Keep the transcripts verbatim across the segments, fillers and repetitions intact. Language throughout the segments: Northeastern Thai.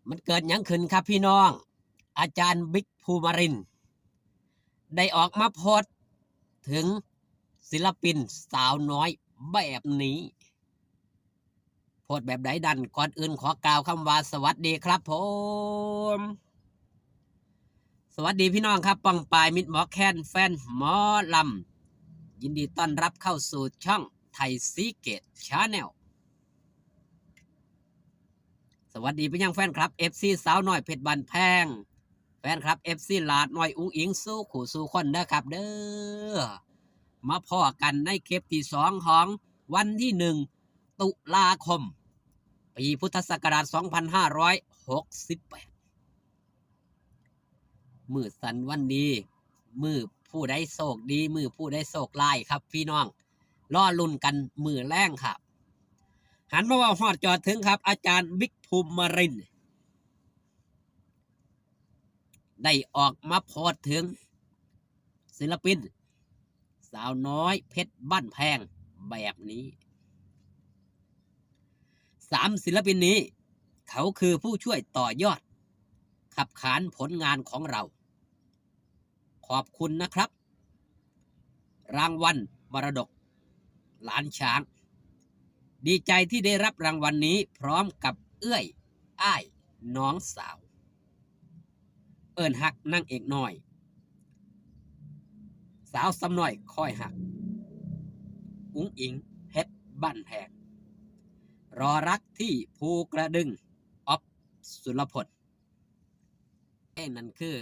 มันเกิดหยังขึ้นครับพี่น้อง อาจารย์บิ๊กภูมิรินทร์ได้ออกมาโพสต์ถึงศิลปินสาวน้อยแบบนี้ โพสต์แบบใดนั้น ก่อนอื่นขอกล่าวคำว่าสวัสดีครับผม สวัสดีพี่น้องครับ ป้องปายมิตรหมอแคน แฟนหมอลำ ยินดีต้อนรับเข้าสู่ช่องไทยซีเกตชาแนล สวัสดีไปยังแฟนคลับ เอฟซี สาวน้อยเพชรบ้านแพง แฟนคลับ เอฟซี หลาดน้อยอุ๋งอิ๋งสู่คู่สู่คนเด้อครับเด้อ มาพ้อกันในคลิปที่สองของวันที่หนึ่ง ตุลาคม ปีพุทธศักราช สองพันห้าร้อยหกสิบแปด มื้อสันวันดี มื้อผู้ใดโชคดี มื้อผู้ใดโชคร้ายครับพี่น้อง รอลุ้นกันมื้อแลงครับ หันมาเว้าฮอดจอดถึงครับ อาจารย์บิ๊กภูมิรินทร์ ได้ออกมาโพสต์ถึงศิลปิน สาวน้อยเพชรบ้านแพงแบบนี้ สามศิลปินนี้ เขาคือผู้ช่วยต่อยอด ขับขานผลงานของเรา ขอบคุณนะครับ รางวัลมรดกหลานช้าง ดีใจที่ได้รับรางวัลนี้พร้อมกับเอื้อย อ้าย น้องสาว เอิ้นฮักนางเอกน้อย สาวซ้ำน้อยคอยฮัก อุ๋งอิ๋งเพชรบ้านแพง รอรักที่ภูกระดึง ออฟ สุรพล เพลงนั้นคือ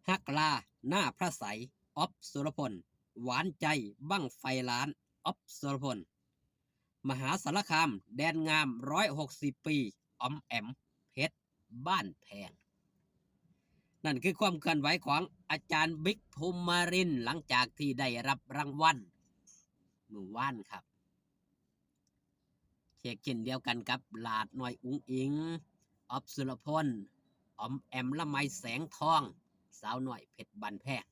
ฮักลาหน้าพระไสย ออฟ สุรพล หวานใจบั้งไฟล้าน ออฟ สุรพล มหาสารคามแดนงาม ร้อยหกสิบปี ออมแอมเพชรบ้านแพง นั่นคือความเคลื่อนไหวของอาจารย์บิ๊กภูมิรินทร์ หลังจากที่ได้รับรางวัลมื้อวานครับ เช่นเดียวกันกับหลาดน้อยอุ๋งอิ๋ง ออฟ สุรพล ออมแอม ละไมแสงทอง สาวน้อยเพชรบ้านแพง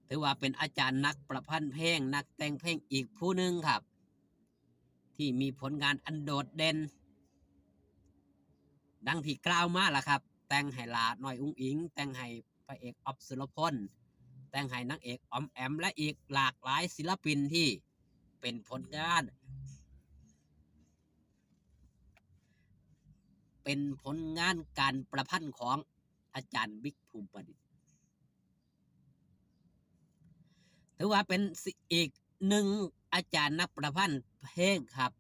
ถือว่าเป็นอาจารย์นักประพันธ์เพลง นักแต่งเพลงอีกผู้หนึ่งครับ ที่มีผลงานอันโดดเด่น ดังที่กล่าวมาล่ะครับ แต่งให้หลาดน้อยอุ๋งอิ๋ง แต่งให้พระเอกออฟ สุรพล แต่งให้นางเอกออมแอม และอีกหลากหลายศิลปินที่เป็นผลงาน เป็นผลงานการประพันธ์ของอาจารย์บิ๊กภูมิรินทร์ ถือว่าเป็นอีกหนึ่งอาจารย์นักประพันธ์เพลงครับ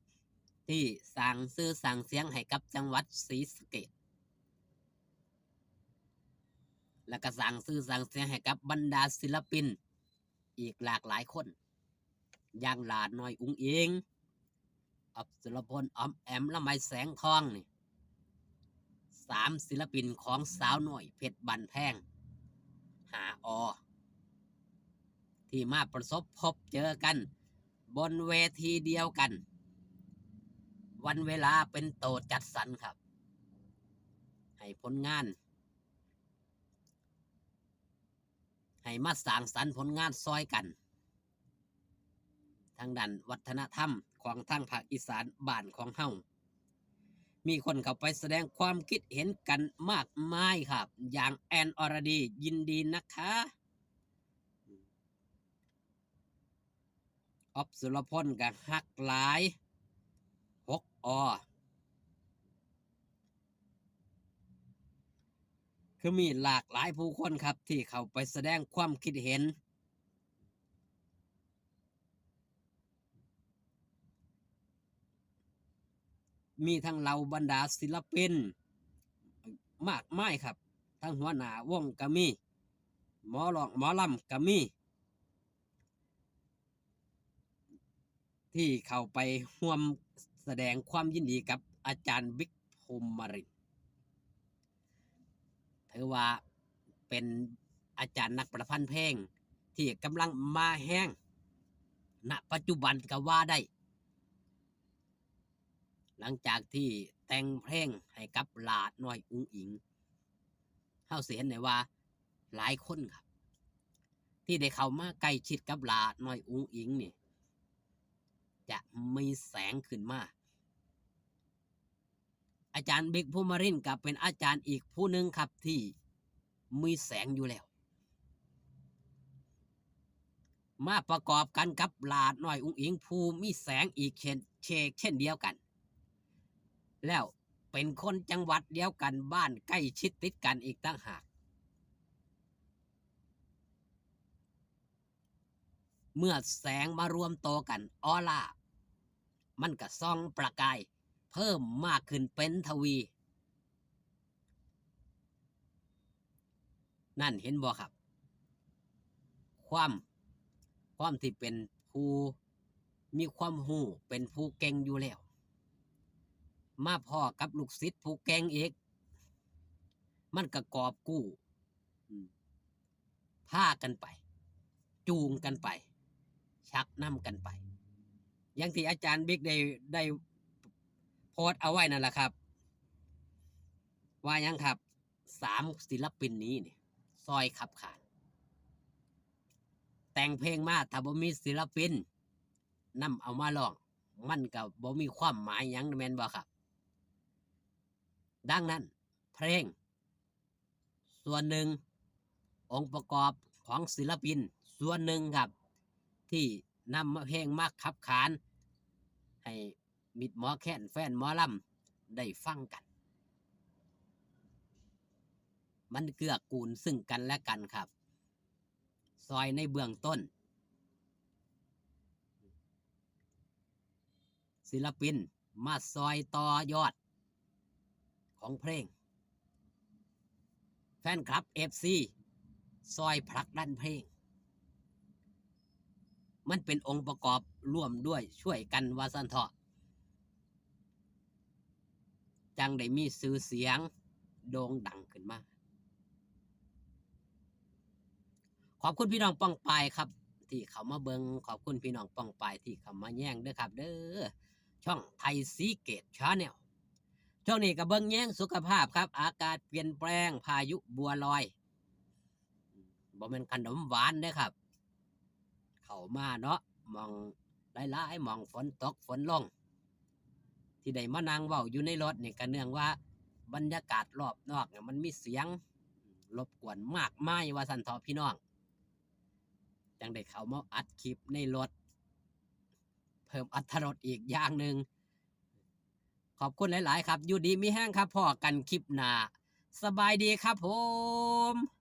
ที่สร้างชื่อสร้างเสียงให้กับจังหวัดศรีสะเกษ และก็สร้างชื่อสร้างเสียงให้กับบรรดาศิลปินอีกหลากหลายคน อย่างหลาดน้อยอุ๋งอิ๋ง ออฟ สุรพล ออมแอม ละไมแสงทองนี่ สามศิลปินของสาวน้อยเพชรบ้านแพง ห้า อ ที่มาประสบพบเจอกันบนเวทีเดียวกัน วันเวลาเป็นโตจัดสรรครับ ให้ผลงาน ให้มาสร้างสรรค์ผลงานซอยกัน ทางด้านวัฒนธรรมของทางภาคอีสานบ้านของเฮา มีคนเข้าไปแสดงความคิดเห็นกันมากมายครับ อย่างแอนอรดี ยินดีนะคะ ออฟ สุรพลก็ฮักหลาย หก อ คือมีหลากหลายผู้คนครับ ที่เข้าไปแสดงความคิดเห็น มีทั้งเหล่าบรรดาศิลปินมากมายครับ ทั้งหัวหน้าวงก็มี หมอร้องหมอลำก็มี ที่เข้าไปร่วมแสดงความยินดีกับอาจารย์บิ๊กภูมิรินทร์ ถือว่าเป็นอาจารย์นักประพันธ์เพลงที่กำลังมาแฮง ณ ปัจจุบันก็ว่าได้ หลังจากที่แต่งเพลงให้กับหลาดน้อยอุ๋งอิ๋ง เฮาสิเห็นได้ว่าหลายคนครับ ที่ได้เข้ามาใกล้ชิดกับหลาน้อยอุ๋งอิ๋งนี่ จะมีแสงขึ้นมา อาจารย์บิ๊กภูมิรินทร์ก็เป็นอาจารย์อีกผู้หนึ่งครับที่มีแสงอยู่แล้ว มาประกอบกันกับหลาน้อยอุ๋งอิ๋งผู้มีแสงอีกเช่นเชกเช่นเดียวกัน แล้วเป็นคนจังหวัดเดียวกัน บ้านใกล้ชิดติดกันอีกต่างหาก เมื่อแสงมารวมตัวกัน ออร่ามันก็ส่องประกายเพิ่มมากขึ้นเป็นทวี นั่นเห็นบ่ครับ ความ ความที่เป็นผู้มีความรู้ เป็นผู้เก่งอยู่แล้ว มาพ้อกับลูกศิษย์ผู้เก่งอีก มันก็กอบกู้ อืม พากันไป จูงกันไป ชักนำกันไป อย่างที่อาจารย์บิ๊กได้ ได้โพสต์เอาไว้นั่นแหละครับ ว่าหยังครับ สามศิลปินนี้นี่ ซอยขับขาน แต่งเพลงมา ถ้าบ่มีศิลปินนำเอามาร้อง มันก็บ่มีความหมายหยัง แม่นบ่ครับ ดังนั้น เพลง ส่วนหนึ่ง องค์ประกอบของศิลปิน ส่วนหนึ่งครับ ที่นำเพลงมาขับขาน ให้มิตรหมอแคน แฟนหมอลำได้ฟังกัน มันเกื้อกูลซึ่งกันและกันครับ ซอยในเบื้องต้น ศิลปินมาซอยต่อยอดของเพลง แฟนคลับ เอฟซี ซอยผลักดันเพลง มันเป็นองค์ประกอบร่วมด้วยช่วยกันว่าซั่นเถาะ จั่งได้มีชื่อเสียงโด่งดังขึ้นมา ขอบคุณพี่น้องป้องปายครับ ที่เข้ามาเบิ่ง ขอบคุณพี่น้องป้องปายที่เข้ามาแยงเด้อครับ เด้อ ช่องไทยซีเกตชาแนล ช่วงนี้ก็เบิ่งแยงสุขภาพครับ อากาศเปลี่ยนแปลง พายุบัวลอย บ่แม่นขนมหวานเด้อครับ เข้ามาเนาะ หม่องหลายๆ หม่องฝนตกฝนลง ที่ได้มานั่งเว้าอยู่ในรถนี่ก็เนื่องว่าบรรยากาศรอบนอกเนี่ยมันมีเสียงรบกวนมากมายว่าซั่นเถาะพี่น้อง จั่งได้เข้ามาอัดคลิปในรถ เพิ่มอรรถรสอีกอย่างหนึ่ง ขอบคุณหลายๆ ครับ อยู่ดีมีแฮงครับ พ้อกันคลิปหน้า สบายดีครับผม